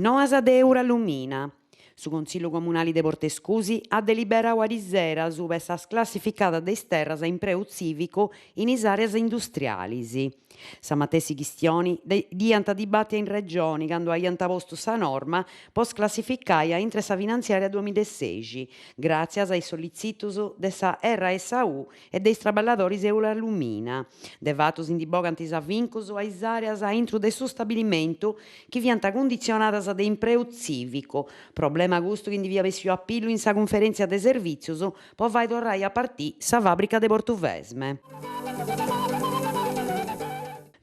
Noas de Eurallumina. Su Consillu Comunali de Portescusi at deliberau arisera subra 'e sa sclassificada de is terras a impreu tzìvicu in is àreas industrialis. Sa matessi chistioni dd'iant dibàtia in Regioni candu aiant postu sa norma po sclassificai a intre sa finantziària duamilla e sexi, gràtzias a is sollitzitus de sa RSU e de is traballadoris Eurallumina. De fatu si ndi bogant is afincus a is àreas a intru de su stabilimentu chi fiant cunditzionadas de impreu tzìvicu, problema custu chi ndi fiat bessiu a pillu in sa cunferèntzia de servìtzius po fai torrai a partì sa fàbrica de Portuvesme.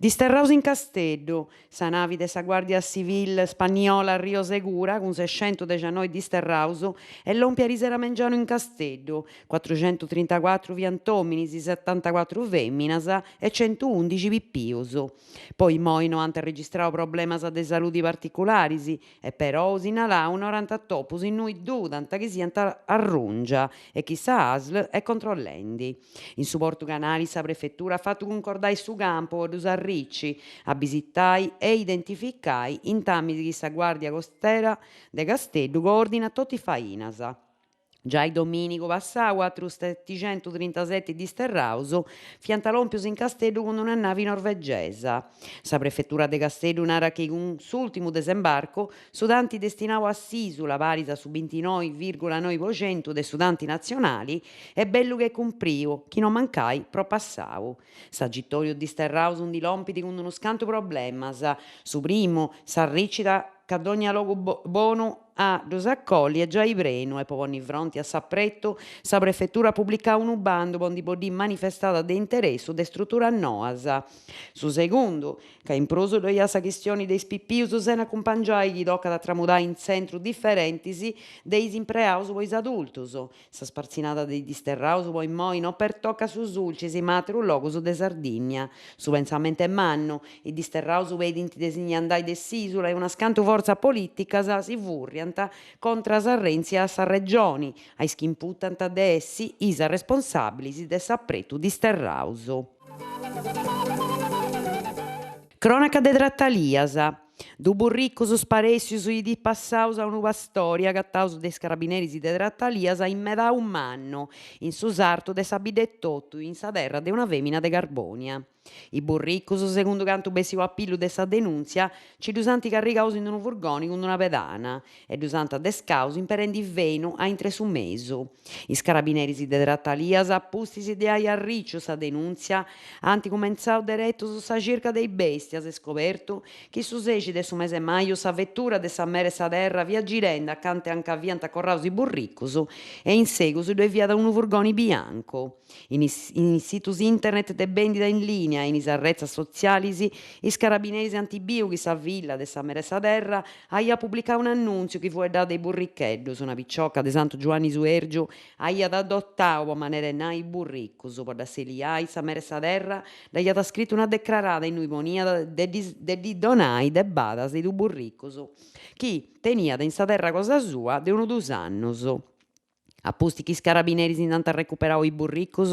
Disterraus in Casteddu, Sa navi de sa Guardia Civil spanniola Rio Segura, cun sescentudexianoi disterraus, est lòmpia arisera mengianu in Casteddu. Cuatruxentutrintacuatru fiant òminis, setantacuatru fèminas e centuundixi pipius. Po imoi no ant registrau problemas de saludi particularis e perou sinnalau noranta topus innui dudant chi siant arrùngia e chi sa Asl est controllendi. In su portu Canalis sa prefetura at fatu cuncordai su campu po ddus arrici, abisitai e identificai intamis chi sa Guardia Costera de Casteddu coordinat totu is fainas. Giai domìnigu passau atrus setixentutrintaseti disterraus fiant lòmpius in Casteddu cun una navi norvegesa. Sa prefetura de Casteddu narat chi cun s'ùrtimu desembarcu Su tanti destinau a s'ìsula, paris a su bintinoi vìrgula noi po centu de su tanti natzionali, est bellu che cumpriu, chi no mancai propassau. S'agitòriu disterraus ndi lompit cun unus cantu problemas. Su primu, s'arricida ca dogna logu bonu a ddus acolli est giai prenu e po ponni fronti a s'apretu, sa prefetura at publicau unu bandu po ndi boddì manifestadas de interessu de struturas noas. Su segundu, Ca in prus ddoi at sa chistioni de is pipius sena acumpangiai chi tocat a tramudai in tzentrus diferentis de is impreaus po is adultus. Sa spartzinada de is disterraus po immoi no pertocat su Sulcis ma àterus logus de Sardìnnia. Su pensamentu est mannu, is disterraus pedint de si ndi andai de s'ìsula e unas cantu fortzas polìticas si fùrriant contras a Renzi e a sa Regioni, a is chi imputant de essi is arresponsàbilis de s'apretu disterraus. Crònaca de Tratalias. Dus burricus sparèssius is diis passaus a unu pastori agataus de is carabineris de Tratalias in Medau Mannu, in su sartu de sa bidda etotu, in sa terra de una fèmina de Carbònia. Is burricus, segundu cantu bessiu a pillu de sa denùntzia, nci ddus ant carrigaus in unu furgoni cun una pedana e ddus ant adescaus imperendi fenu a intre su mesu. Is carabineris de Tratalias, a pustis de ai arriciu sa denùntzia, ant cumentzau deretus sa circa de is bèstias e scobertu chi su sexi de su mese maju sa vetura de sa mere 'e sa terra fiat girendi acanta anca fiant acorraus is burricus e in segus ddoi fiat unu furgoni biancu. In is situs internet de bèndida in lìnia e in is arretzas sotzialis, is carabineris ant biu chi sa filla de sa mere 'e sa terra aiat publicau un'annùntziu chi fueddàt de is burricheddus, una picioca de Santu Giuanni Suèrgiu aiat adotau po manera 'e nai is burricus, po dd'asseliai, sa mere 'e sa terra dd'aiat scritu una decrarada innui poniat de ddi donai de badas is dus burricus chi teniat in sa terra cosa sua de unu dus annus. A pustis chi is carabineris nd'ant arrecuperau is burricus,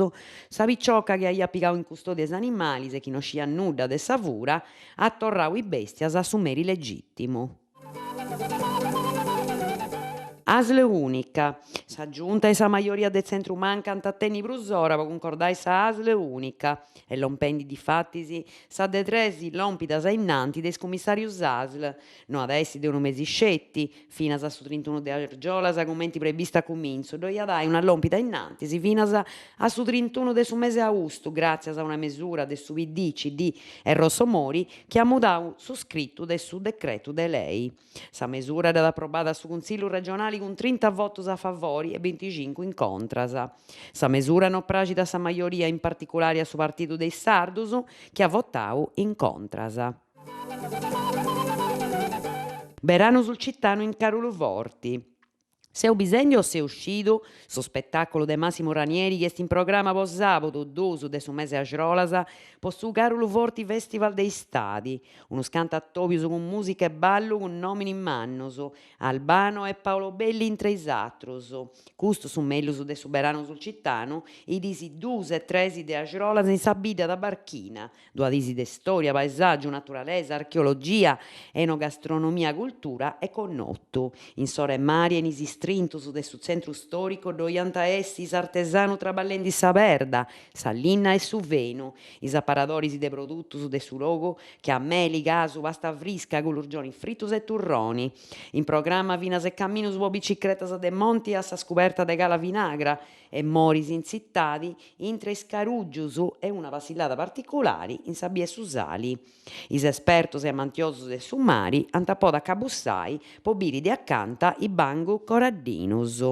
sa picioca chi aiat pigau in custodia is animalis e chi no sciiat nudda de sa fura, at torrau is bestias a su meri legìtimu. Asl ùnica. Sa Giunta e sa majoria de tzentru-manca ant a tenni prus ora po cuncordai sa Asl ùnica. Est lompendi difatis sa de tres lòmpidas ainnanti de is cummissàrius Asl, no at a essi de unu mesi sceti, Finas a su trintunu de argiolas, cumenti prebista a cumintzu, ddoi at ai una lòmpida innantis finas a su trintunu de su mese austu, gràtzias a una mesura de su PD, CD e Rossomori chi at mudau su scritu de su decretu de lei. Sa mesura dd'at aprobada su Cunsillu regionali cun trinta votus a favori e binticincu in contras. Sa mesura no praxit a sa majoria, in particulari a su Partidu de is Sardus, chi at votau in contras. Beranu sulcitanu in Caruluforti. Seu bisendi o seu scidu? Su spetàculu de Massimo Ranieri chi est in programma po sàbudu duus de su mese axrolas po su Caruluforti Festival de istadi. Unus cantu atòbius cun mùsica e ballu cun nòminis mannus, Al Bano e Paolo Belli intre is atrus. Custu su mellus de su beranu sulcitanu, is diis duus e tres de axrolas in sa bidda tabarchina, Duas diis de stòria, paesàgiu, naturalesa, archeologia, enogastronomia, cultura e connotu. In s'ora 'e mari e in is istrintus de su tzentru stòricu ddoi ant a essi is artesanus traballendi sa perda, sa linna e su fenu, is aparadoris de produtus de su logu che a meli, casu, pasta frisca, culurgionis fritus e turroni. In programma finas e caminus po bicicretas de monti a sa scuberta de Cala Vinagra e moris in tzitadi intre is carùgius e una passillada particulari in sa bia 'e su sali. Is espertos e amantiosus de su mari ant a podi acabussai po biri de acanta is bangus coraddinus.